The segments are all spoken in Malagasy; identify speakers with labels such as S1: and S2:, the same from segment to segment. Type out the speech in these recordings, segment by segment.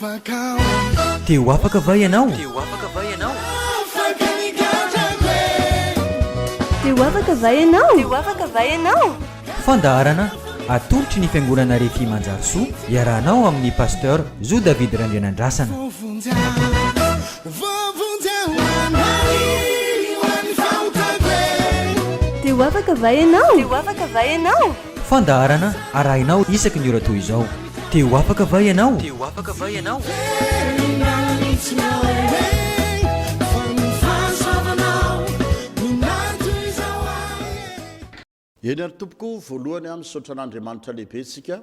S1: Afaka aho. Te ho afaka va ianao? Te ho afaka va ianao? Afaka ny gadrako e. Te ho afaka va ianao? Te ho afaka va ianao? Fandaharana atolotry ny Fiangonana Refi Manjarisoa iarahanao amin'ny Pasteur Zo David Randrianandrasana. Voavonjy aho, voavonjy aho
S2: anay ho an'ny fahotako e. Te ho afaka va ianao? Te ho afaka va ianao?
S1: Fandaharana arahinao isaky ny ora toy izao. Te ho afaka va ianao? Te ho afaka va ianao?
S3: Eny ary tompoko, voalohany aho misaotra an'Andriamanitra lehibe isika,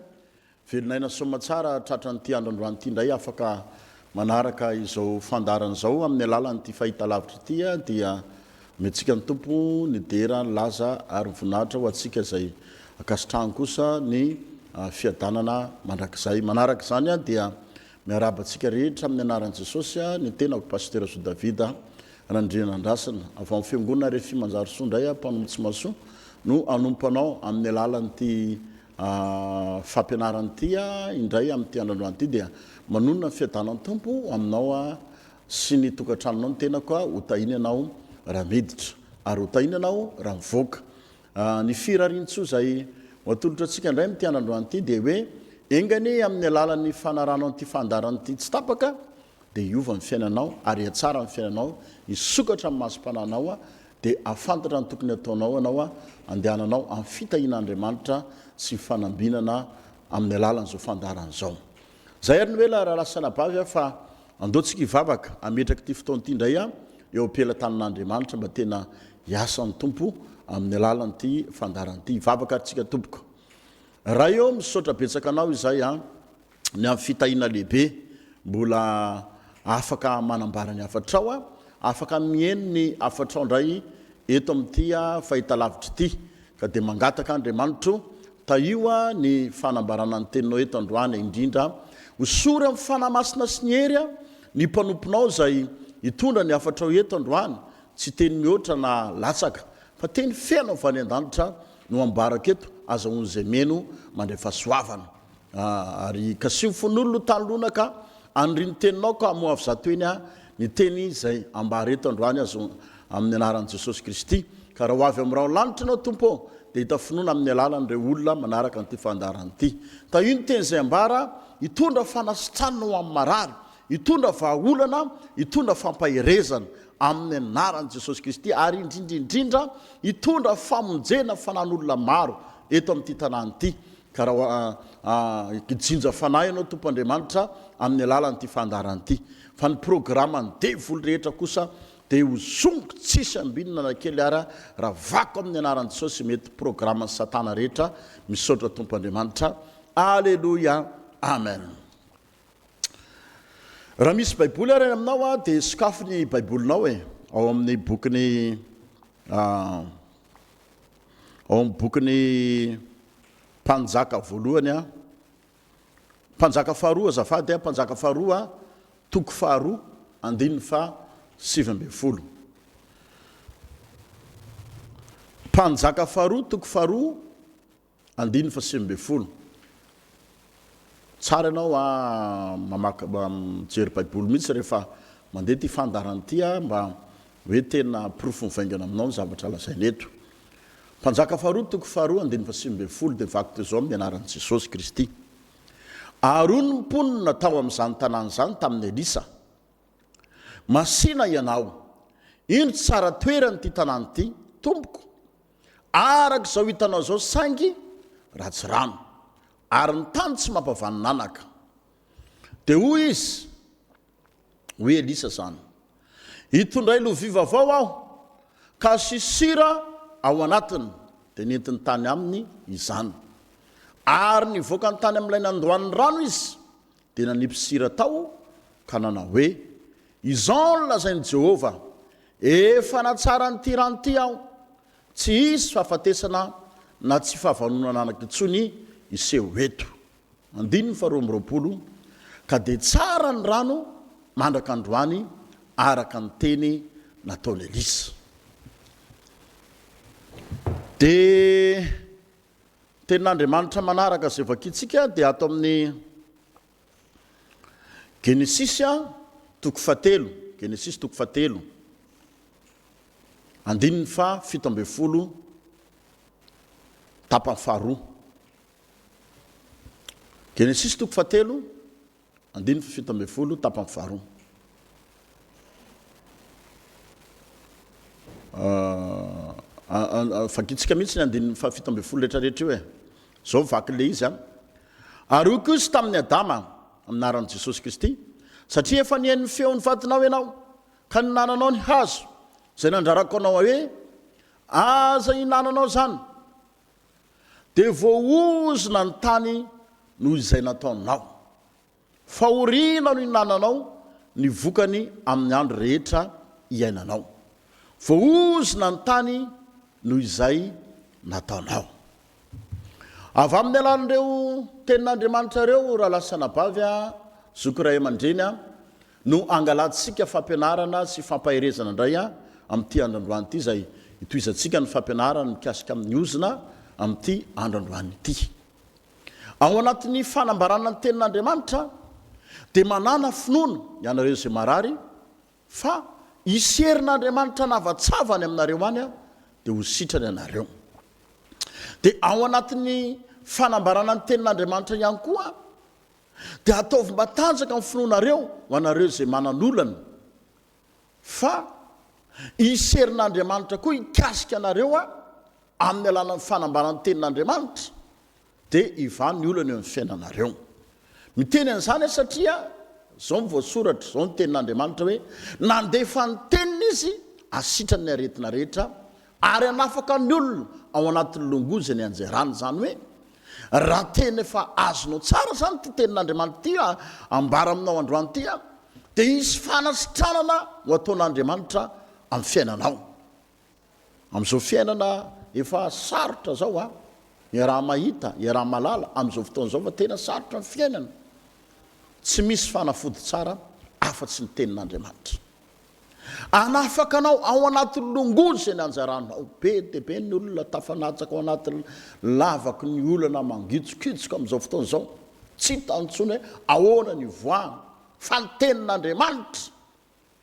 S3: velon'aina soamatsara tratran'ity andro androany ity indray afaka manaraka izao fandaharana izao amin'ny alalan'ity fahitalavitra ity dia Omentsika ny Tompo ny dera, ny laza ary ny voninahitra ho antsika izay ankasitrahany kosa ny fiadanana mandrakizay. Manaraka izany dia miarahaba antsika rehetra amin'ny anaran'i Jesosy ny tenako Pasitera Zo David Randrianandrasana avy amin'ny Fiangonana Refi Manjarisoa indray aho mpanompo tsy mahasoa no hanompo anao amin'ny alalan'ity fampianarana ity indray amin'ity andro androany ity dia manonona ny fiadanan'ny Tompo aminao sy ny tokantranonao ny tenako a, ho tahiana ianao raha miditra, ary ho tahiana ianao raha mivoaka. Ny firarian-tsoa izay ho atolotra antsika indray amin'ity andro androany ity dia hoe, enga anie amin'ny alalan'ny fanarahanao an'ity fandaharana ity tsy tapaka dia hiova ny fiainanao ary hihatsara ny fiainanao, hisokatra ny masom-panahinao dia hahafantatra ny tokony hataonao ianao handehananao amin'ny fitahian'Andriamanitra sy ny fanambinana amin'ny alalan'izao fandaharana izao. Izay ary ny hoe rahalahy sy anabavy a fa andao tsika hivavaka hametraka ity fotoana ity indray a eo am-pelatanan'Andriamanitra mba tena hiasa ny Tompo amin'ny alalan'ity fandaharana ity. Hivavaka ary tsika tompoko. Ray ô misaotra betsaka anao izay a ny amin'ny fitahiana lehibe mbola afaka manambara ny hafatrao a afaka miheno ny hafatrao indray eto amin'ity fahitalavitra ity ka dia mangataka Andriamanitro Tahio ny fanambarana ny teninao eto androany indrindra hosory amin'ny Fanahy Masina sy ny hery ny mpanomponao izay hitondra ny hafatrao eto androany, tsy teny mihoatra na latsaka fa teny feno avy any an-danitra no ambarako eto, azahoan'izay mino mandray fahasoavana. Ary kasiho fon'olona ho tany lonaka anry ny teninao ka hamoha avy zato heny ny teny izay ambara eto androany azo amin'ny anaran'i Jesosy Kristy. Ka raha ho avy amin'ny rahona lanitra ianao Tompo ô, dia hita finoana amin'ny alalan'ireo olona manaraka an'ity fandaharana ity. Tahio ny teny izay ambara hitondra fanasitranana ho amin'ny marary, hitondra vahaolana, hitondra fampaherezana amin'ny anaran'i Jesosy Kristy ary indrindra indrindra hitondra famonjena fanan'olona maro eto amin'ity tanàna ity. Ka raha hijinja fanahy ianao Tompo Andriamanitra amin'ny alalan'ity fandaharana ity. Fa ny programan'ny devoly rehetra kosa dia ho zongo tsisy ambinina na kely ara ravako amin'ny anaran'i Jesosy mety programan'i satana rehetra. Misaotra Tompo Andriamanitra. Aleloia. Amen. Raha misy baiboly ary any aminao dia sokafy ny baibolinao e ao amin'ny bokin'ny Ao amin'ny bokin'ny Mpanjaka voalohany a, Mpanjaka faharoa azafady a, Mpanjaka faharoa toko faharoa andininy faha 19. Mpanjaka faharoa toko faharoa Andininy faha 19. Tsara ianao a mamaky mijery baiboly mihitsy rehefa mandeha ity fandaharana ity a mba hoe tena porofo mivaingana aminao ny zavatra lazaina eto. Mpanjaka faharoa toko faharoa andininy faha 19 dia vaky toy izao amin'ny anaran'i Jesosy Kristy. Ary hoy ny mponina tao amin'izany tanàna izany tamin'i Elisa, Masìna ianao, indro tsara toerana ity tanàna ity, tompoko, Araka izao hitanao izao saingy ratsy rano, ary ny tany tsy mampavanon'anaka. Dia hoy izy, hoy Elisa izany, Itondray lovia vaovao aho, ka asio sira ao anatiny. Dia nentiny tany aminy izany. Ary nivoaka ny tany amin'ilay nandoan'ny rano izy, dia nanipy sira tao, ka nanao hoe, Izao no lazain'i Jehovah, Efa natsara an'ity rano ity aho, tsy hisy fahafatesana na tsy fahavanonana anaka intsony hiseho eto. Andininy faharoa amby roapolo, Ka dia tsara ny rano mandraka androany araka ny teny nataon'i Elisa. Dia tenin'Andriamanitra manaraka izay vakintsika dia ato amin'ny. Genesisy toko fahatelo, Genesisy toko fahatelo, andininy faha 17, tapany faharoa. Genesisy toko fahatelo, Andininy faha 17, tapany faharoa. Vakintsika mihitsy ny andininy faha 17 rehetrarehetra io e. Izao vaky ilay izy an. Ary hoy koa izy tamin'i Adama, amin'ny anaran'i Jesosy Kristy, satria efa nihaino ny feon'ny vadinao ianao, ka nihinananao ny hazo izay nandrarako anao hoe, Aza ihinananao izany, Dia voaozona ny tany noho izay nataonao. Fahoriana no hinananao ny vokany amin'ny andro rehetra iainanao. Voaozona ny tany noho izay nataonao. Avy amin'ny alalan'ireo tenin'Andriamanitra ireo, rahalahy sy anabavy a, zoky ray aman-dreny a, no angalantsika fampianarana sy fampaherezana indray amin'ity andro androany ity izay hitohizantsika ny fampianarana mikasika amin'ny ozona amin'ity andro androany ity. Ao anatin'ny fanambarana ny tenin'Andriamanitra dia manàna finoana ianareo izay marary fa hisy herin'Andriamanitra hanavatsava any aminareo any dia ho sitrana ianareo. Dia ao anatin'ny fanambarana ny tenin'Andriamanitra ihany koa Dia ataovy matanjaka ny finoanareo ho anareo izay manan'olana, fa hisy herin'Andriamanitra koa hikasika anareo amin'ny alalan'ny fanambaran'ny tenin'Andriamanitra, dia hivaha ny olana eo amin'ny fiainanareo. Miteny an'izany aho satria izao no voasoratra, izao ny tenin'Andriamanitra hoe, nandefa ny teniny Izy hasitrany ny aretina rehetra ary hanafaka ny olona ao anatin'ny longoa izay nianjerany, izany hoe, Raha tena efa azonao tsara izany ity tenin'Andriamanitra ity ambara aminao androany ity dia hisy fanasitranana ho ataon'Andriamanitra amin'ny fiainanao. Amin'izao fiainana efa sarotra izao a, iaraha-mahita, iaraha-mahalala amin'izao fotoana izao fa tena sarotra ny fiainana. Tsy misy fanafody tsara afa-tsy ny tenin'Andriamanitra. Hanafaka anao ao anatin'ny longoa izay nianjaranao. Be dia be ny olona tafanatsaka ao anatin'ny lavaky ny olana mangitsokitsoka amin'izao fotoana izao. Tsy hitany intsony hoe ahoana ny hivoahana. Fa ny Tenin'Andriamanitra,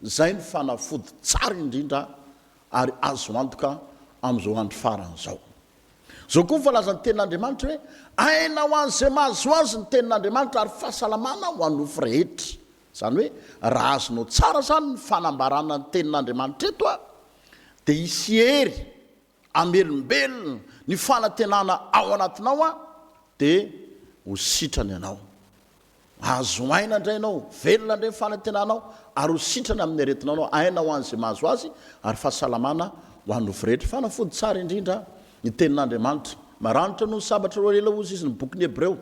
S3: izay no fanafody tsara indrindra ary azo antoka amin'izao andro farany izao. Izao koa ny voalazan'ny Tenin'Andriamanitra hoe, Aina ho an'izay mahazo azy ny Tenin'Andriamanitra ary fahasalamana ho an'ny nofo rehetra. Izany hoe raha azonao tsara izany ny fanambarana ny tenin'Andriamanitra eto a, dia hisy hery hamelombelona ny fanantenana ao anatinao a, dia ho sitrana ianao. Azo aina indray ianao, velona indray ny fanantenanao ary ho sitrana amin'ny aretinao ianao, aina ho an'izay mahazo azy ary fahasalamana ho an'ny nofo rehetra. Fanafody tsara indrindra ny tenin'Andriamanitra. Maranitra noho ny sabatra roa lela hozy izy ny bokin'ny Hebreo.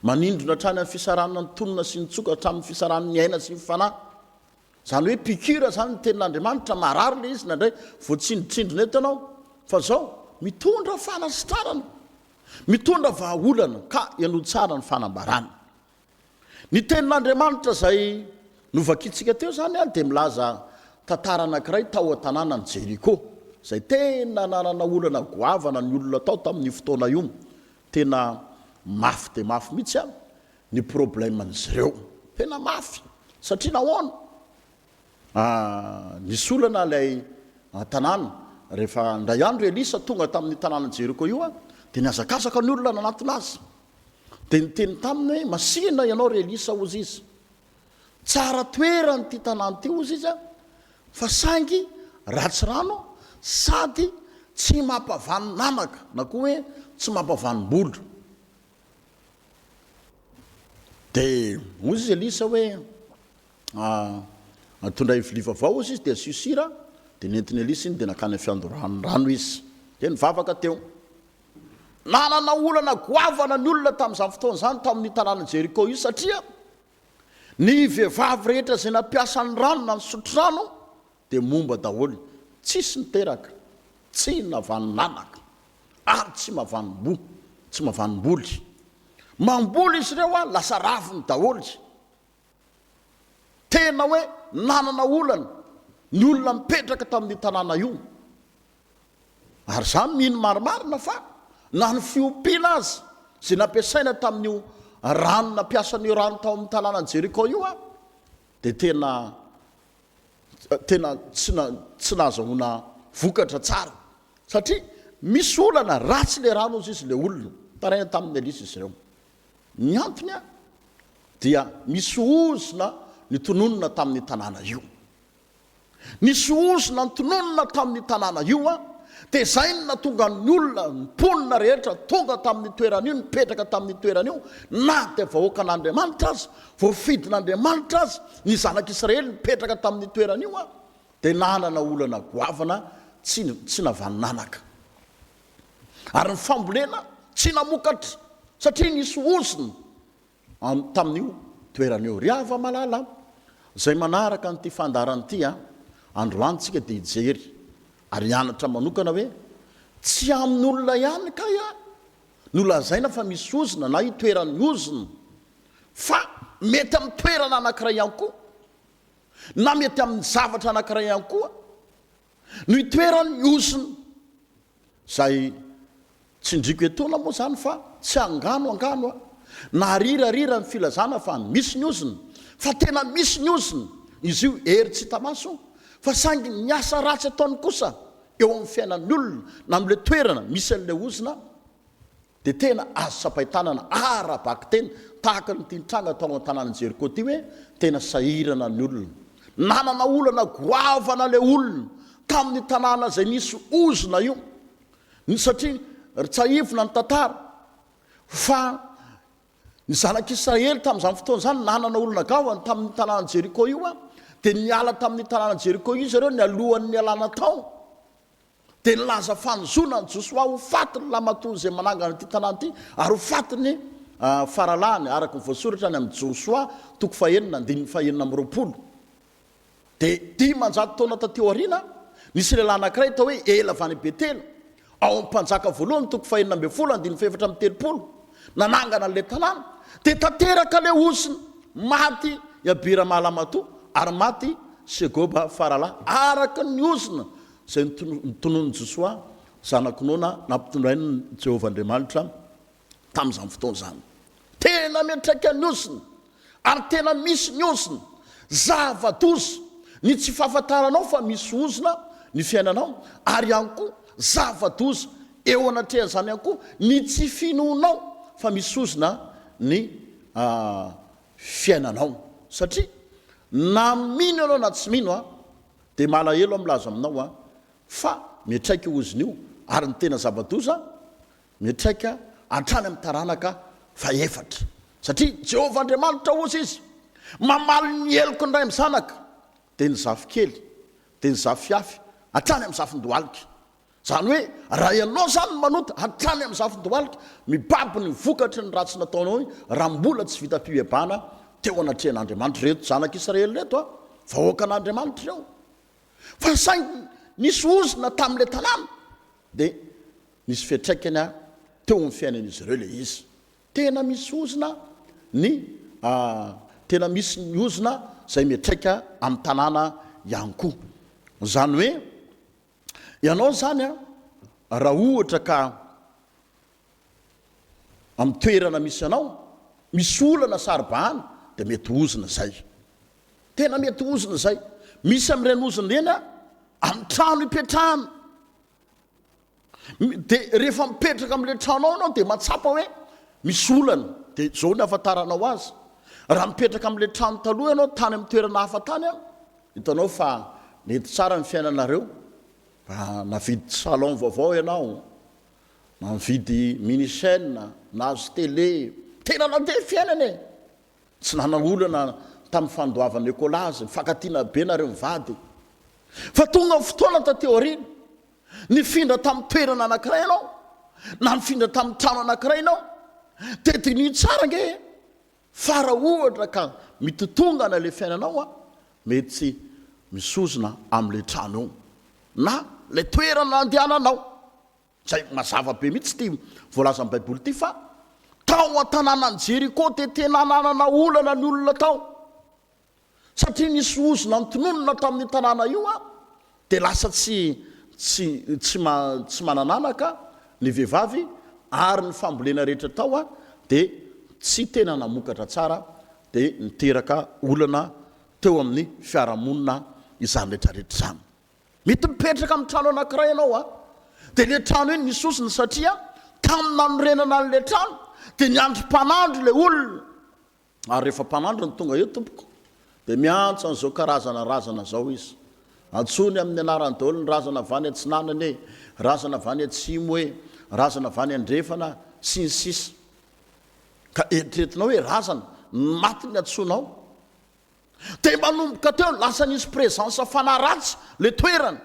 S3: Manindrona hatrany amin'ny fisarahana ny tonona sy ny tsoka hatramin'ny fisarahan'ny aina sy ny fanahy. Izany hoe piqûre izany ny tenin'Andriamanitra, marary ilay izy indraindray, voatsindritsindrona eto ianao. Fa izao, mitondra fanasitranana, mitondra vahaolana, ka henoy tsara ny fanambarana. Ny tenin'Andriamanitra izay novakintsika teo izany dia milaza tantara anankiray tao an-tanànan'i Jeriko, izay tena nanana olana goavana ny olona tao tamin'io fotoana io. Tena mafy dia mafy mihitsy an ny problème n'izy ireo. Tena mafy. Satria nahoana? Ah, nisy olana ilay tanàna. Rehefa indray andro i Elisa tonga tamin'ny tanànan'i Jeriko io an, dia nihazakazaka ny olona nanatona azy. Dia niteny taminy hoe, Masìna ianao ry Elisa, hozy izy. Tsara toerana ity tanàna ity, hozy izy, fa saingy ratsy rano sady tsy mampavanin'anaka na koa hoe tsy mampavanim-bolo. Dia hozy izy Elisa hoe, Tondray vilia vaovao, hozy izy, dia asio sira. Dia nentin'i Elisa iny dia nankany amin'ny fiandoran'ny rano izy. Dia nivavaka teo. Nanana olana goavana ny olona tamin'izany fotoana izany tao amin'io tanànan'i Jeriko io satria ny vehivavy rehetra izay nampiasa ny rano na nisotro rano dia momba daholo, tsisy niteraka, tsy navanin'anaka ary tsy mavanim-boa, tsy mavanim-boly. Mamboly izy ireo lasa raviny daholo. Tena hoe nanana olana ny olona nipetraka tamin'io tanàna io. Ary za mino marimarina fa na ny fiompiana aza izay nampiasaina tamin'io rano nampiasa an'io rano tao amin'ny tanànan'i Jeriko io dia tena tena tsy tsy nahazahoana vokatra tsara satria misy olana, ratsy ilay rano hozy izy ilay olona. Nitaraina tamin'i Elisa izy ireo. Ny antony dia misy ozona nitononina tamin'ny tanàna io. Nisy ozona nitononina tamin'ny tanàna io dia izay no nahatonga ny olona, ny mponina rehetra tonga tamin'ny toerana io, nipetraka tamin'ny toerana io, na dia vahoakan'Andriamanitra aza, voafidin'Andriamanitra aza, ny zanak'Israely nipetraka tamin'ny toerana io dia nanana olana goavana tsy tsy navanin'anaka. Ary ny fambolena tsy namokatra satria nisy ozona tamin'io toerana io. Ry hava-malala a, izay manaraka an'ity fandaharana ity a, androany tsika dia hijery ary hianatra manokana hoe tsy amin'ny olona ihany kay a no lazaina fa misy ozona na itoeran'ny ozona fa mety amin'ny toerana anankiray ihany koa na mety amin'ny zavatra anankiray ihany koa no itoeran'ny ozona. Izay tsindriako etoana moa izany fa tsy angano angano a! Na rirarira ny filazana fa misy ny ozona, fa tena misy ny ozona, izy io hery tsy hita maso, fa saingy ny asa ratsy ataony kosa eo amin'ny fiainan'ny olona na amin'ilay toerana misy an'ilay ozona dia tena azo tsapain-tanana ara-bakiteny tahaka an'ity nitranga tao an-tanànan'i Jeriko ity hoe tena sahirana ny olona. Nanana olana goavana ilay olona tamin'ny tanàna izay nisy ozona io, satria tsiahivina ny tantara fa ny zanak'Israely tamin'izany fotoana izany nanana olona goavana tamin'ny tanànan'i Jeriko io, dia niala tamin'ny tanànan'i Jeriko io izy ireo nialohan'ny nialana tao. Dia nilaza fanozona an'i Josoa ho faty ny lahimatoa izay manangana ity tanàna ity, ary ho faty ny faralahiny, araka ny voasoratra any amin'i Josoa toko fahenina andininy fahenina amby 20. Dia 500 taona taty aoriana, nisy lehilahy anankiray atao hoe Ela avy any Betela, ao amin'ny Mpanjaka voalohany toko fahenina ambin'ny folo andininy fahefatra amby 30, nanangana an'ilay tanàna. Dia tanteraka ilay ozona, maty i Abirama lahimatoa, ary maty Segoba faralahy, araka ny ozona izay notononin'i Josoa zanak'i Nona nampitondrain'i Jehovah Andriamanitra tamin'izany fotoana izany. Tena miantraika ny ozona, ary tena misy ny ozona. Zava-doza ny tsy fahafantaranao fa misy ozona ny fiainanao, ary ihany koa zava-doza eo anatrehan'izany ihany koa ny tsy finoanao fa misy ozona ny fiainanao. Satria na mino ianao na tsy mino, Dia malahelo aho milaza aminao an, fa miantraika io ozona io, ary ny tena zava-doza, miantraika hatrany amin'ny taranaka fahefatra. Satria Jehovah Andriamanitra, hozy izy, mamaly ny heloky ny ray amin-zanaka, dia ny zafikely, dia ny zafiafy, hatrany amin'ny zafin-dohalika. Izany hoe raha ianao izany no manota hatrany amin'ny zafin-dohalika, mibaby ny vokatry ny ratsy nataonao iny raha mbola tsy vita fibebahana teo anatrehan'Andriamanitra. Ireto zanak'Israely ireto a, vahoakan'Andriamanitra ireo. Fa saingy nisy ozona tamin'ilay tanàna dia nisy fiantraikany teo amin'ny fiainan'izy ireo ilay izy. Tena misy ozona ny tena misy ny ozona izay miantraika amin'ny tanàna ihany koa. Izany hoe Ianao izany an, raha ohatra ka amin'ny toerana misy anao, misy olana saro-bahana dia mety ho ozona izay. Tena mety ho ozona izay. Misy amin'ireny ozona ireny an, amin'ny trano ipetrahana. Dia rehefa mipetraka amin'ilay trano ao ianao dia mahatsapa hoe misy olana. Dia izao ny ahafantaranao azy. Raha mipetraka amin'ilay trano taloha ianao tany amin'ny toerana hafa tany an, Hitanao fa nety tsara ny fiainanareo raha navidy salon vaovao ianao, na nividy mini chaine, nahazo télé, tena nandeha ny fiainana e! Tsy nanana olana tamin'ny fandoavana écolage, nifankatiana be nareo mivady. Fa tonga ny fotoana taty aoriana, nifindra tamin'ny toerana anankiray ianao, na nifindra tamin'ny trano anankiray ianao, dia diniho tsara ange e! Fa raha ohatra ka mitotongana ilay fiainanao an, mety tsy misozona amin'ilay trano eo na ilay toerana andehananao. Izay mazava be mihitsy ity voalazan'ny Baiboly ity fa tao an-tanànan'i Jeriko dia tena nanana olana ny olona tao. Satria nisy ozona notononina tamin'io tanàna io dia lasa tsy tsy tsy tsy manan'anaka ny vehivavy ary ny fambolena rehetra tao dia. tsy tena namokatra tsara dia niteraka olana teo amin'ny fiarahamonina izany rehetrarehetra izany. Mety mipetraka amin'ny trano anankiray ianao an, dia ilay trano iny misy ozona satria tamin'ny nanorenana an'ilay trano dia niandry mpanandro ilay olona. Ary rehefa mpanandro no tonga eo tompoko dia miantso an'izao karazana razana izao izy. Antsoiny amin'ny anarany daholo ny razana avy any atsinanana e, razana avy any atsimo e, razana avy any andrefana, sy ny sisa. Ka eritreretinao hoe razana, ny maty ny antsoinao. Dia manomboka teo lasa nisy présence fanahy ratsy le toerana.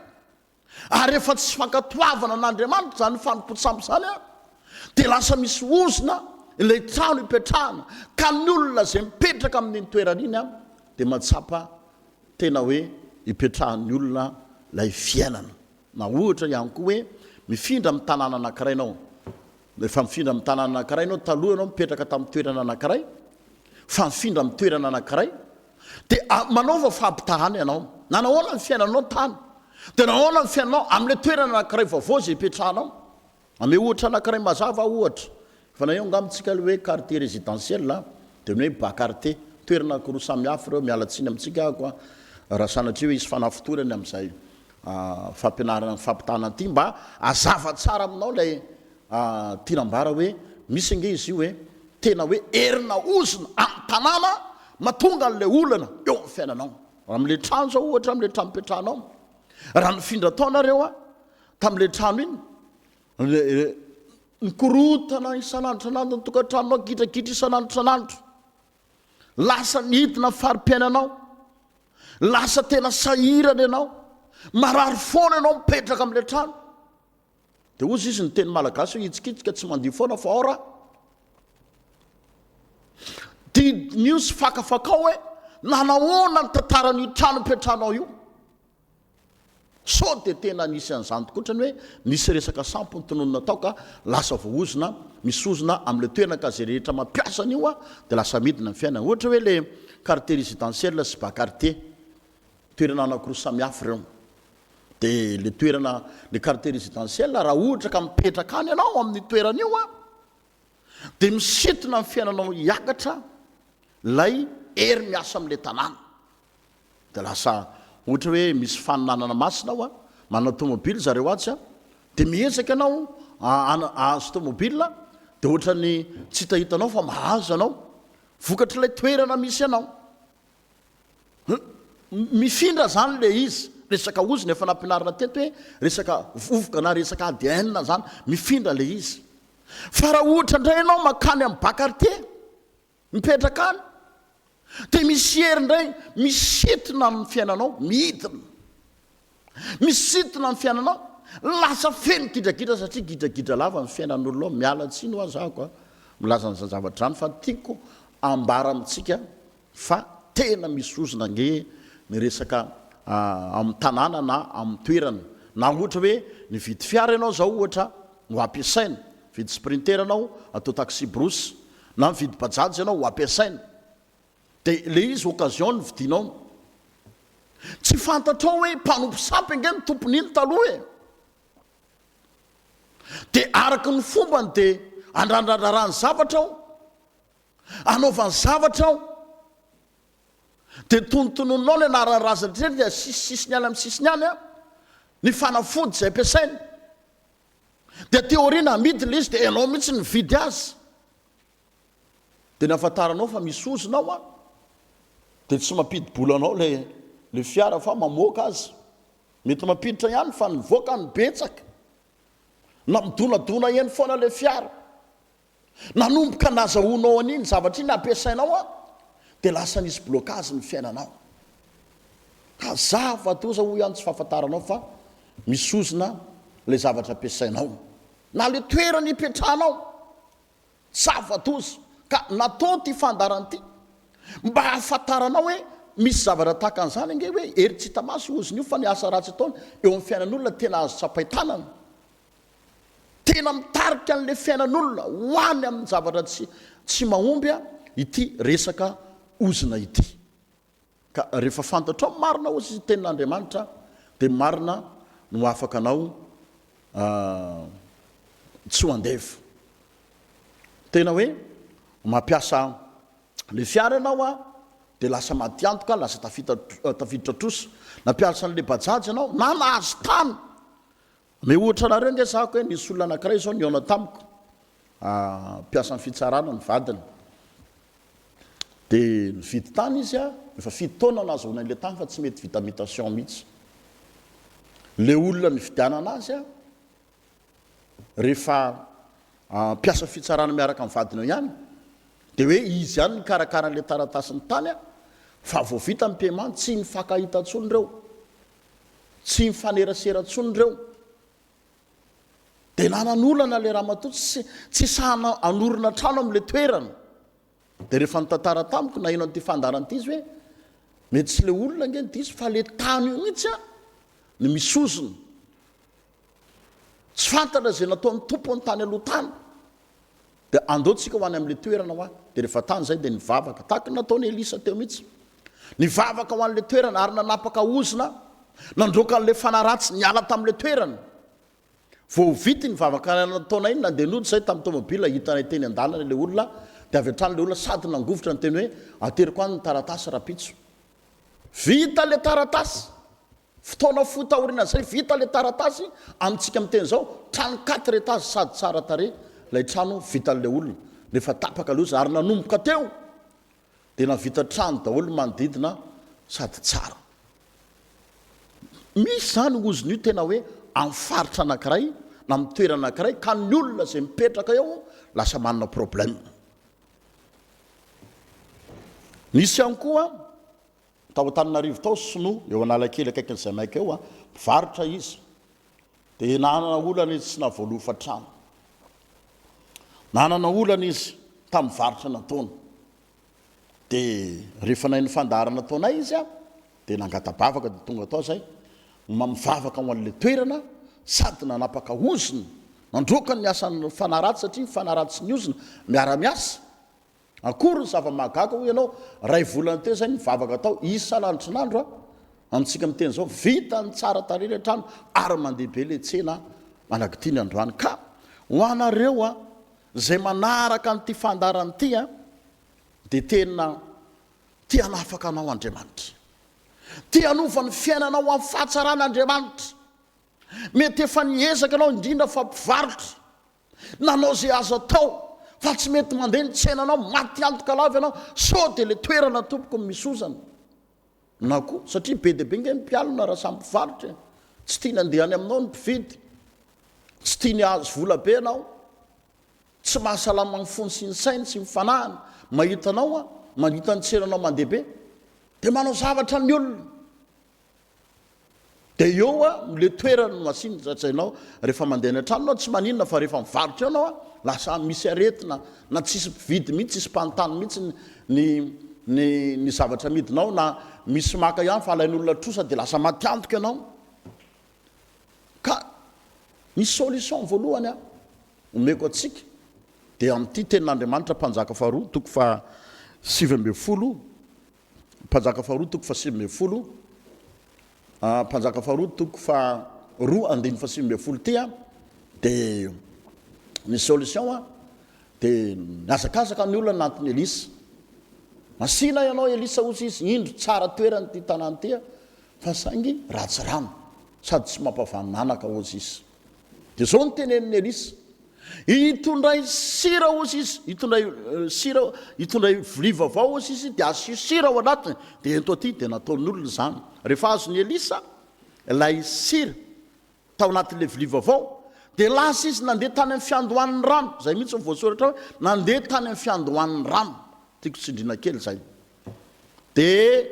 S3: Ary rehefa tsy fankatoavana an'Andriamanitra izany fanompoan-tsampy izany an, dia lasa misy ozona ilay trano ipetrahana, ka ny olona izay mipetraka amin'iny toerana iny an, dia mahatsapa tena hoe ipetrahan'ny olona ilay fiainana. Na ohatra ihany koa hoe mifindra amin'ny tanàna anankiray ianao, rehefa mifindra amin'ny tanàna anankiray ianao, taloha ianao mipetraka tamin'ny toerana anankiray, fa mifindra amin'ny toerana anankiray, Dia manaova fampitahana ianao. Nanahoana ny fiainanao tany? Dia nahoana ny fiainanao amin'ilay toerana anankiray vaovao izay ipetrahanao? Hamehy ohatra anankiray mazava aho ohatra. Efa naheno angamba tsika ilay hoe quartier résidentiel dia ny hoe bas quartier. Toerana anankiroa samy hafa ireo, miala tsiny amintsika aho koa raha sanatria hoe hisy fanafintohinana amin'izay fampianarana fampitahana ity mba hazava tsara aminao ilay tiana ambara hoe misy ange izy io e, tena hoe herina ozona amin'ny tanàna mahatonga an'ilay olana eo amin'ny fiainanao. Amin'ilay trano izao ohatra, amin'ilay trano ipetrahanao, raha nifindra tao nareo a, tamin'ilay trano iny, nikorontana isan'andro isan'andro ny tokantranonao, gidragidra isan'andro isan'andro. Lasa nidina ny fari-piainanao, lasa tena sahirana ianao, marary foana ianao mipetraka amin'ilay trano. Dia hozy izy ny teny malagasy hoe hitsikitsika tsy mandihy foana fa ao raha. Diniho sy fakafakao hoe nanahoana ny tantaran'io trano ipetrahanao io. Sao dia tena nisy an'izany tokoa otrany hoe nisy resaka sampy notononina tao ka lasa voaozona, misy ozona amin'ilay toerana ka izay rehetra mampiasa an'io dia lasa midina ny fiainana. Ohatra hoe ilay quartier résidentiel sy bas quartier, toerana anankiroa samihafa ireo. Dia ilay toerana, ilay quartier résidentiel raha ohatra ka mipetraka any ianao amin'io toerana io dia misintona ny fiainanao hiakatra ilay hery miasa amin'ilay tanàna. Dia lasa ohatra hoe misy faninanana masina ao, manana tomobile zareo atsy, dia miezaka ianao hahazo tomobile, dia ohatran'ny tsy hitahitanao fa mahazo ianao, vokatr'ilay toerana misy anao. Mifindra izany ilay izy, resaka ozona efa nampianarina teto hoe resaka vovoka na resaka ADN izany, mifindra ilay izy. Fa raha ohatra indray ianao mankany amin'ny bas quartier, mipetraka any, dia misy hery indray misintona amin'ny fiainanao, midina. Misintona ny fiainanao, lasa feno gidragidra satria gidragidra lava ny fiainan'olona ao, miala tsiny hoa zahako a, milaza an'izany zavatra izany fa tiako ambara amintsika fa tena misy ozona ange ny resaka amin'ny tanàna na amin'ny toerana, na ohatra hoe nividy fiara ianao zao ohatra ho ampiasaina, mividy sprinter ianao atao taxi brousse, na mividy bajaj ianao ho ampiasaina, Dia ilay izy occasion no vidinao. Tsy fantatrao hoe mpanompo sampy ange ny tompon'iny taloha e. Dia araka ny fombany dia andrandradrarany zavatra ao, anaovany zavatra ao. Dia tonontononinao ny anaran'ny razana rehetra dia sisisisiny any amin'ny sisiny any ny fanafody izay ampiasainy. Dia aty aoriana amidy ilay izy dia ianao mihitsy no mividy azy. Dia ny ahafantaranao fa misy ozona ao an, dia tsy mampidi-bola anao ilay ilay fiara fa mamoaka azy. Mety mampiditra ihany fa ny voaka no betsaka. Na midonadona eny foana ilay fiara. Nanomboka nazahoanao an'iny zavatra iny ampiasainao an, dia lasa nisy blocage ny fiainanao. Ka zava-doza hoy aho ny tsy fahafantaranao fa misy ozona ilay zavatra ampiasainao. Na ilay toerana ipetrahanao. Zava-doza ka natao ity fandaharana ity mba hahafantaranao hoe misy zavatra tahaka an'izany ange hoe hery tsy hita maso io ozona io fa ny asa ratsy ataony eo amin'ny fiainan'olona tena azo tsapain-tanana. Tena mitarika an'ilay fiainan'olona ho any amin'ny zavatra tsy tsy mahomby ity resaka ozona ity. Ka rehefa fantatrao ny marina hozy izy tenin'Andriamanitra dia marina no afaka anao tsy ho andevo. Tena hoe Mampiasa le fiara ianao a, dia lasa matiantoka, lasa tafita tafiditra trosa. Nampiasa an'le bajaj ianao, na nahazo tany. Omeo ohatra anareo ange zahako hoe nisy olona anankiray izao nihaona tamiko, mpiasan'ny fitsarana ny vadiny. Dia nividy tany izy a, efa fito taona nahazoana an'ilay tany fa tsy mety vita mutation mihitsy. Le olona nividianana azy a, rehefa mpiasa fitsarana miaraka amin'ny vadiny eo ihany dia hoe izy ihany nikarakara an'ilay taratasin'ny tany fa vao vita ny paiement tsy nifankahita intsony ireo, tsy nifanerasera intsony ireo. Dia nanan'olana ilay ramatoa tsy tsy sahy hanorina trano amin'ilay toerana. Dia rehefa nitantara tamiko naheno an'ity fandaharana ity izy hoe mety tsy ilay olona ange no diso fa ilay tany io mihitsy an no misy ozona. Tsy fantatra izay nataon'ny tompony tany aloha tany. Dia andao tsika ho any amin'ilay toerana hoa. Dia rehefa tany izay dia nivavaka. Tahaka ny nataon'i Elisa teo mihitsy. Nivavaka ho an'ilay toerana ary nanapaka ozona, nandroaka an'ilay fanahy ratsy niala tamin'ilay toerana. Vao vita iny vavaka nataonay iny, nandeha nody izahay tamin'ny tomobila, hitanay teny an-dalana ilay olona, dia avy hatrany ilay olona sady nangovitra niteny hoe, ateriko any ny taratasy rahampitso. Vita ilay taratasy. Fotoana fohy taorian'izay, vita ilay taratasy, amintsika miteny izao, trano quatre étages sady tsara tarehy ilay trano vitan'ilay olona, rehefa tapaka ilay ozona, ary nanomboka teo dia nahavita trano daholo ny manodidina sady tsara. Misy izany ozona io tena hoe amin'ny faritra anankiray na amin'ny toerana anankiray ka ny olona izay mipetraka eo lasa manana problème. Nisy ihany koa Tao Antananarivo tao sinoa, eo Analakely akaikin'i Zamaika eo, mpivarotra izy. Dia nanana olana izy tsy nahavoaloha hofantrano. Nanana olana izy tamin'ny varotra nataony. Dia rehefa nahay ny fandaharana nataonay izy, dia nangata-bavaka dia tonga tao izay, mivavaka ho an'ilay toerana sady nanapaka ozona, nandroaka ny asan'ny fanahy ratsy satria ny fanahy ratsy sy ny ozona miara-miasa. Akory ny zava-mahagaga hoy ianao, ray volana teo izay nivavaka tao isan'andro isan'andro an, amintsika miteny izao, vita ny tsara tarehy ilay trano ary mandeha be ilay tsena manak'ity ny androany. Ka ho anareo an, izay manaraka an'ity fandaharana ity an, dia tena te hanafaka anao Andriamanitra. Te hanova ny fiainanao amin'ny fahatsarana Andriamanitra. Mety efa niezaka ianao indrindra fa mpivarotra. Nanao izay azo atao fa tsy mety mandeha ny tsenanao, maty antoka lava ianao, sao dia ilay toerana tompoko no misy ozana. Na koa, satria be dia be nge ny mpialona raha samy mpivarotra e. Tsy tiany handeha any aminao ny mpividy, tsy tiany hahazo vola be ianao, tsy mahasalama ny fony sy ny sainy sy ny fanahiny mahita anao, mahita ny tsenanao mandeha be, dia manao zavatra ny olona. Dia eo a, le toerana no asiana tsaitsainao, rehefa mandeha any an-trano anao tsy maninona fa rehefa mivarotra eo anao a, lasa misy aretina na tsisy mpividy mihitsy, tsisy mpanontany mihitsy ny ny ny zavatra amidinao na misy maka ihany fa alain'olona trosa dia lasa maty antoka ianao. Ka ny solution voalohany a, omeko antsika dia amin'ity tenin'Andriamanitra Mpanjaka faharoa toko faha 19 Mpanjaka faharoa toko faha-19, Mpanjaka faharoa toko faharoa andininy faha-19 ity an, dia ny solution an, dia nihazakazaka ny olona nanton'i Elisa. Masìna ianao Elisa hozy izy, indro tsara toerana ity tanàna ity an, fa saingy ratsy rano, sady tsy mampavanonanaka hozy izy. Dia izao no tenenin'i Elisa, Itondray sira hozy izy, itondray sira, itondray vilia vaovao hozy izy, dia asio sira ao anatiny, dia ento aty. Dia nataon'olona izany. Rehefa azon'i Elisa ilay sira tao anatin'ilay vilia vaovao, dia lasa izy nandeha tany amin'ny fiandohan'ny rano. Izay mihitsy no voasoratra hoe nandeha tany amin'ny fiandohan'ny rano. Tiako tsindriana kely izay. Dia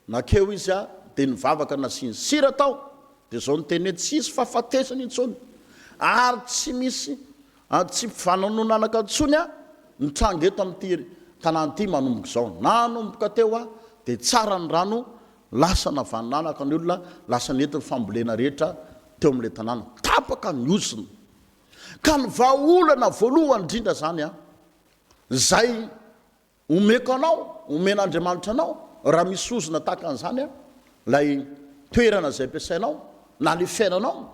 S3: Nankeo izy dia nivavaka nasiany sira tao, dia izao niteny hoe, tsy hisy fahafatesana intsony, ary tsy misy tsy fanononanaka intsony ny tranga eto amin'ity tanàna ity manomboka izao. Nanomboka teo dia tsara ny rano, lasa navanonanaka ny olona, lasa nety ny fambolena rehetra teo amin'ilay tanàna. Tapaka ny ozona. Ka ny vahaolana voalohany indrindra izany, izay Omeko anao, omen'Andriamanitra anao, raha misy ozona tahaka an'izany an, ilay toerana izay ampiasainao, na ilay fiainanao,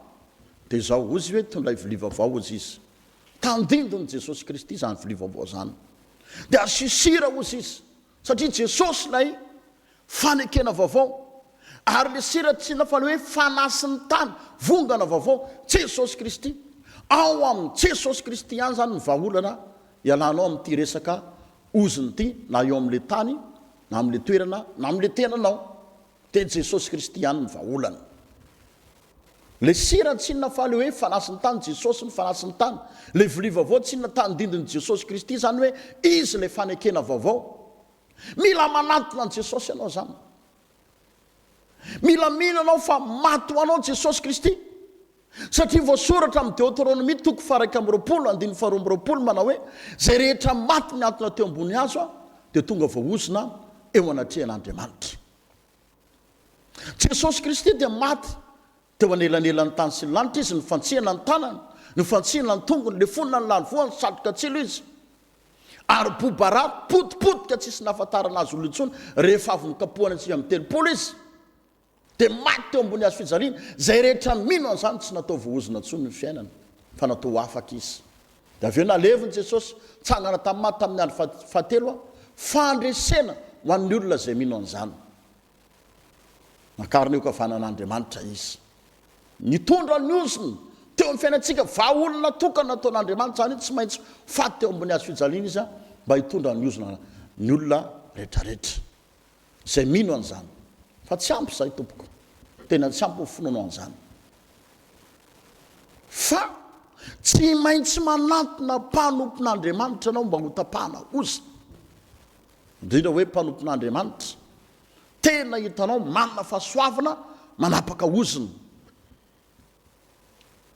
S3: dia izao, hozy hoe, tondray vilia vaovao, hozy izy. Tandindon'i Jesosy Kristy izany vilia vaovao izany. Dia asio sira hozy izy, satria Jesosy ilay fanekena vaovao. Ary ilay sira tsy inona fa ilay hoe fanasin'ny tany, vongana vaovao, Jesosy Kristy. Ao amin'i Jesosy Kristy ihany izany ny vahaolana hialanao amin'ity resaka ozona ity, na eo amin'ilay tany, na amin'ilay toerana, na amin'ilay tenanao. Dia Jesosy Kristy ihany ny vahaolana. Ilay sira tsy inona fa ilay hoe fanasin'ny tany, Jesosy ny fanasin'ny tany. Ilay vilia vaovao tsy inona tandindon'i Jesosy Kristy, izany hoe Izy ilay fanekena vaovao. Mila manantona an'i Jesosy ianao izany. Mila mino ianao fa maty ho anao Jesosy Kristy. Satria voasoratra amin'ny Deoteronomia toko faha-21 andininy faha-22 manao hoe, Izay rehetra maty nihantona teo ambony hazo dia tonga voaozona eo anatrehan'Andriamanitra. Jesosy Kristy dia maty teo anelanelan'ny tany sy ny lanitra Izy, nifantsihana ny tanany, nifantsihana ny tongony, lefonina ny lalivoany, satroka tsilo Izy. Ary boba-rà, potipotika tsisy nahafantarana Azy olona intsony, rehefa avy nokapohana 39 Izy. Dia maty teo ambony hazo fijaliana. Izay rehetra mino an'izany tsy natao voaozona intsony ny fiainany, fa natao ho afaka izy. Dia avy eo naleviny Jesosy, nitsangana tamin'ny maty tamin'ny andro fahatelo, fandresena ho an'ny olona izay mino an'izany. Nakarina eo ankavanan'Andriamanitra izy. Nitondra ny ozona teo amin'ny fiainantsika, vahaolana tokana nataon'Andriamanitra izany, tsy maintsy faty teo ambony hazo fijaliana izy mba hitondra ny ozona ny olona rehetrarehetra. Izay mino an'izany. Fa tsy ampy izay tompoko. Tena tsy ampy ny finoanao an'izany. Fa tsy maintsy manantona mpanompon'Andriamanitra ianao mba hotapahana oza. Indrindra hoe mpanompon'Andriamanitra. Tena hitanao manana fahasoavana manapaka ozona.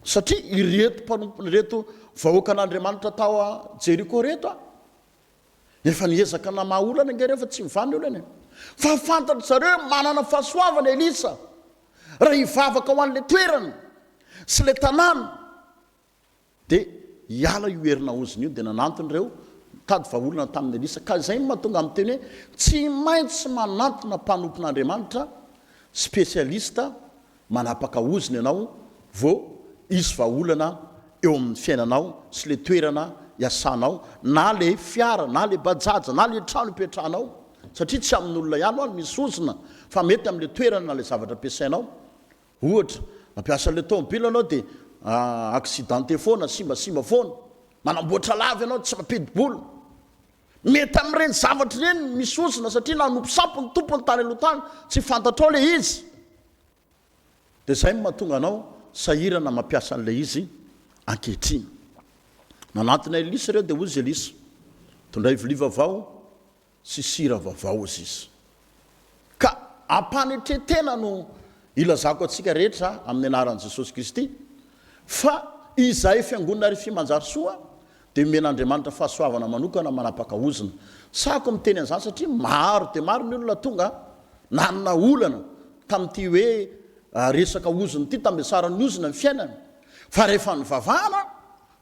S3: Satria ireto mpanompo ireto vahoakan'Andriamanitra tao Jeriko ireto a, Efa niezaka namaha olana ange ireo fa tsy mivaha ny olana e. Fa fantatry zareo hoe manana fahasoavana Elisa raha hivavaka ho an'ilay toerana sy ilay tanàna dia hiala io herinahozona io dia nanantona ireo nitady vahaolana tamin'i Elisa. Ka izay no mahatonga miteny hoe tsy maintsy manantona mpanompon'Andriamanitra spécialiste Manapaka ozona ianao vao hisy vahaolana eo amin'ny fiainanao sy le toerana iasanao na le fiara na le bajaj na le trano ipetrahanao satria tsy amin'olona ihany hoa no misy ozona fa mety amin'le toerana na le zavatra ampiasainao. Ohatra, mampiasa le tomobile ianao dia accidenté foana, simbasimba foana, manamboatra lava ianao tsy mampidi-bola. Mety amin'ireny zavatra ireny ny misy ozona satria nanompo sampy ny tompony tany aloha tany, tsy fantatrao ilay izy. Dia izay no mahatonga anao sahirana mampiasa an'ilay izy ankehitriny. Nanantona Elisa ireo dia hoy izy Elisa, Tondray vilia vaovao sy sira vaovao hozy izy. Ka ampanetren-tena no ilazako antsika rehetra amin'ny anaran'i Jesosy Kristy fa izahay Fiangonana Riffi Manjarisoa dia omen'Andriamanitra fahasoavana manokana manapaka ozona. Sahako miteny an'izany satria maro dia maro ny olona tonga nanana olana tamin'ity hoe resaka ozona ity, tambesaran'ny ozona ny fiainany. Fa rehefa nivavahana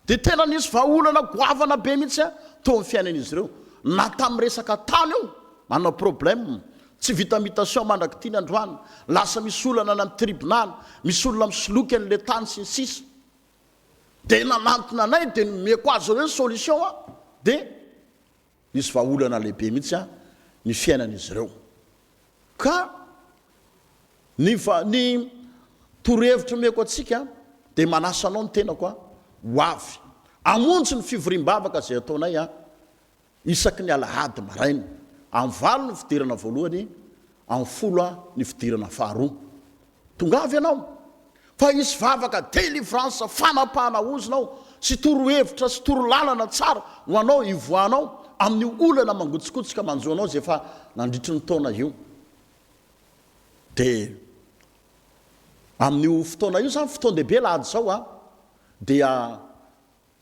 S3: Dia tena nisy vahaolana goavana be mihitsy teo amin'ny fiainan'izy ireo. Na tamin'ny resaka tany io, manana problème, tsy vita mutation mandrak'ity ny androany, lasa misy olana any amin'ny tribonaly, misy olona misoloky an'ilay tany sy ny sisa. Dia nanantona anay dia nomeko azy ireo ny solution dia nisy vahaolana lehibe mihitsy ny fiainan'izy ireo. Ka ny va, ny torohevitra omeko antsika dia manasa anao ny tenako a, ho avy hamonjy ny fivoriam-bavaka izay ataonay a, isaky ny alahady maraina. Amin'ny valo ny fidirana voalohany, amin'ny folo ny fidirana faharoa. Tongava ianao fa hisy vavaka délivrance fanapahana ozona ao sy torohevitra sy torolalana tsara ho anao hivoahanao amin'io olana mangotsikotsika manjo anao izay efa nandritry ny taona io. Dia amin'io fotoana io izany, fotoan-dehibe alahady izao a, dia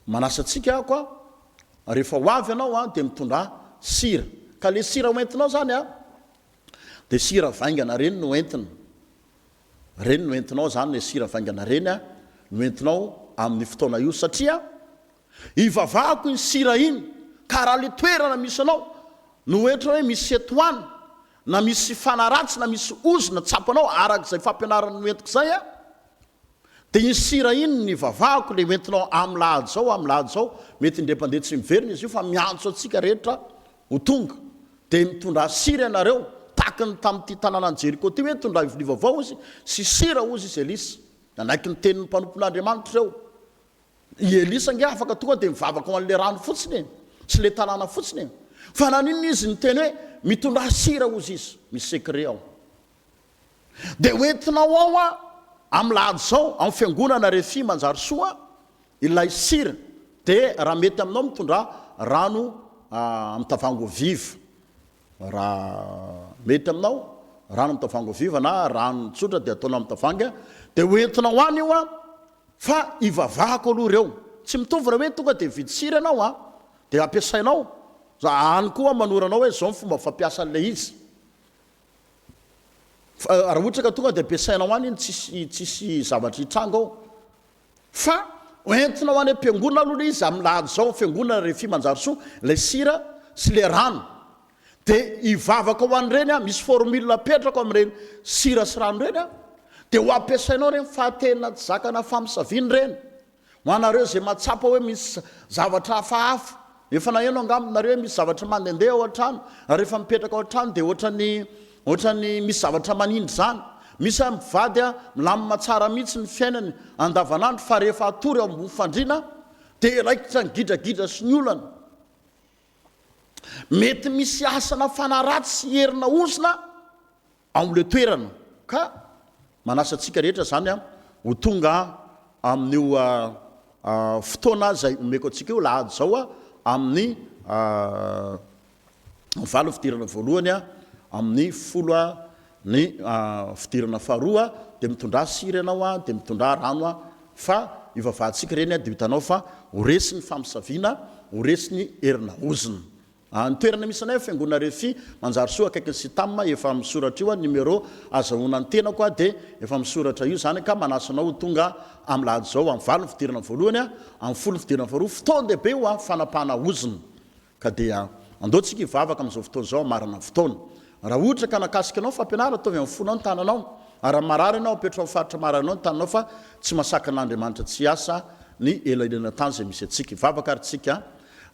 S3: Manasa antsika aho ka rehefa ho avy ianao an dia mitondrà sira. Ka le sira ho entinao zany an dia sira vaingana reny no entina. Reny no entinao zany le sira vaingana reny an no entinao amin'ny fotoana io satria ivavahako iny sira iny ka raha le toerana misy anao no ohatra hoe misy etoana na misy fanaratsy na misy ozona tsapanao araka izay fampianarana noentiko izay an. Dia iny sira iny ny ivavahako le hoentinao am lahady zao am lahady zao, mety indray mpandeha tsy miverina izy io fa miantso antsika rehetra ho tonga. Dia mitondrà sira ianareo, tahaky ny tamin'ity tanànan'i Jeriko ity hoe tondray vilia vaovao hozy sy sira hozy izy Elisa. Nanaiky ny tenin'ny mpanompon'Andriamanitra ireo. I Elisa ange afaka tonga dia mivavaka ho an'ilay rano fotsiny e, sy ilay tanàna fotsiny e. Fa naninona izy niteny hoe mitondrà sira hozy izy, misy secret ao. Dia ho entinao ao an, amin'ny lahady izao, amin'ny fiangonana Refi Manjarisoa ilay sira. Dia raha mety aminao mitondrà rano amin'ny tavoahangy eau vive. Raha mety aminao, rano amin'ny tavoahangy eau vive na rano tsotra dia ataonao amin'ny tavoahangy. Dia ho entinao any io an, fa hivavahako aloha ireo. Tsy mitovy raha hoe tonga dia mividy sira ianao an, dia ampiasainao. Za any koa manoro anao hoe izao ny fomba fampiasa an'ilay izy. Fa raha ohatra ka tonga dia ampiasainao any iny tsisy tsisy zavatra hitranga ao. Fa hoentinao any am-piangonana aloha ilay izy amin'ny lahady izao, fiangonana Refi Manjarisoa, ilay sira sy ilay rano. Dia hivavaka ho an'ireny aho, misy formule apetrako amin'ireny sira sy rano ireny aho. Dia ho ampiasainao ireny fa tena tsy zakana famosaviana ireny. Ho anareo izay mahatsapa hoe misy zavatra hafahafa, efa naheno angamba nareo hoe misy zavatra mandehandeha ao an-trano, ary rehefa mipetraka ao an-trano dia ohatran'ny ohatran'ny misy zavatra manindry izany. Misy ary mpivady milamina tsara mihitsy ny fiainany andavanandro fa rehefa hatory ao ambony fandriana dia raikitra ny gidragidra sy ny olana. Mety misy asana fanahy ratsy sy herina ozona ao amin'ilay toerana ka manasa antsika rehetra izany ho tonga amin'io fotoana izay omeko antsika io lahady izao amin'ny valo fidirana voalohany amin'ny folo ny fidirana faharoa dia mitondrà sira ianao dia mitondrà rano fa ivavahantsika ireny dia hitanao fa ho resy ny famosaviana ho resy ny herina ozona. Ny toerana misy anay fiangonana Refi Manjarisoa akaikin'ny Sitam efa misoratra io numéro azahoana ny tenako aho dia efa misoratra io zany ka manasa anao ho tonga amin'ny lahady izao amin'ny valo ny fidirana voalohany amin'ny folo ny fidirana faharoa fotoan-dehibe io fanapahana ozona ka dia andao tsika hivavaka amin'izao fotoana izao hamarana ny fotoana raha ohatra ka nakasika anao ny fampianarana ataovy amin'ny fonao ny tananao ary raha marary ianao apetraho amin'ny faritra marary anao ny tananao fa tsy masakana an'Andriamanitra tsy hiasa ny elanelan-tany izay misy antsika hivavaka ary tsika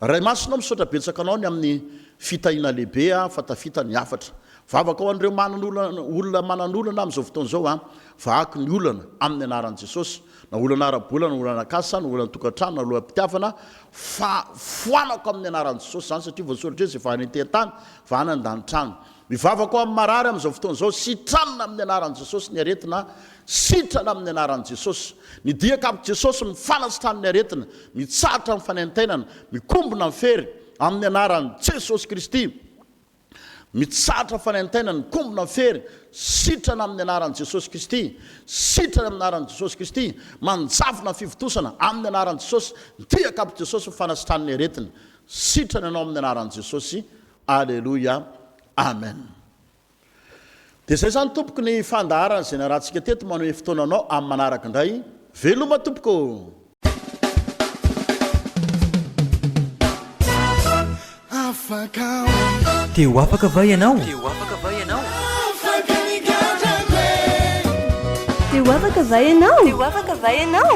S3: Ray Masina o misaotra betsaka anao ny amin'ny fitahiana lehibe a fa tafita ny hafatra. Vavaka ho an'ireo manana olona manan'olana amin'izao fotoana izao a, vahako ny olana amin'ny anaran'i Jesosy, na olana ara-bola na olana kasa na olana tokantrano na olam-pitiavana fa foanako amin'ny anaran'i Jesosy izany satria voasoratra hoe izay vahana ety an-tany vahana an-danitra any. Mivavaka ho amin'ny marary amin'izao fotoana izao, sitranina amin'ny anaran'i Jesosy ny aretina, sitrana amin'ny anaran'i Jesosy. Ny dia kapok'i Jesosy mifanasitrano ny aretina, mitsahatra ny fanaintainana, mikombona ny fery, amin'ny anaran'i Jesosy Kristy. Mitsahatra fanaintainana, mikombona ny fery, sitrana amin'ny anaran'i Jesosy Kristy. Sitrana amin'ny anaran'i Jesosy Kristy. Manjavona ny fivontosana amin'ny anaran'i Jesosy. Ny dia kapok'i Jesosy mifanasitrano ny aretina. Sitrana ianao amin'ny anaran'i Jesosy. Aleloia Amen Dia izay izany tompoko ny fandaharana izay narahantsika teto manome fotoana anao amin'ny manaraka indray veloma tompoko ô.
S1: Te ho afaka va ianao? Te ho afaka va ianao?
S2: Te ho afaka va ianao? Te ho afaka va ianao?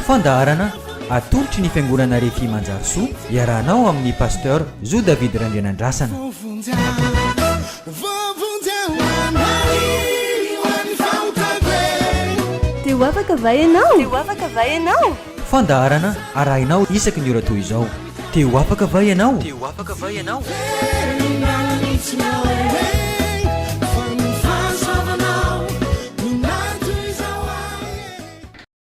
S1: Fandaharana atolotry ny Fiangonana Refi Manjarisoa iarahanao amin'ny Pasteur Zo David Randrianandrasana.
S2: Te ho afaka va ianao? Te ho afaka va ianao?
S1: Fandaharana arahinao isaky ny ora toy izao. Te ho afaka va ianao? Te ho afaka va ianao?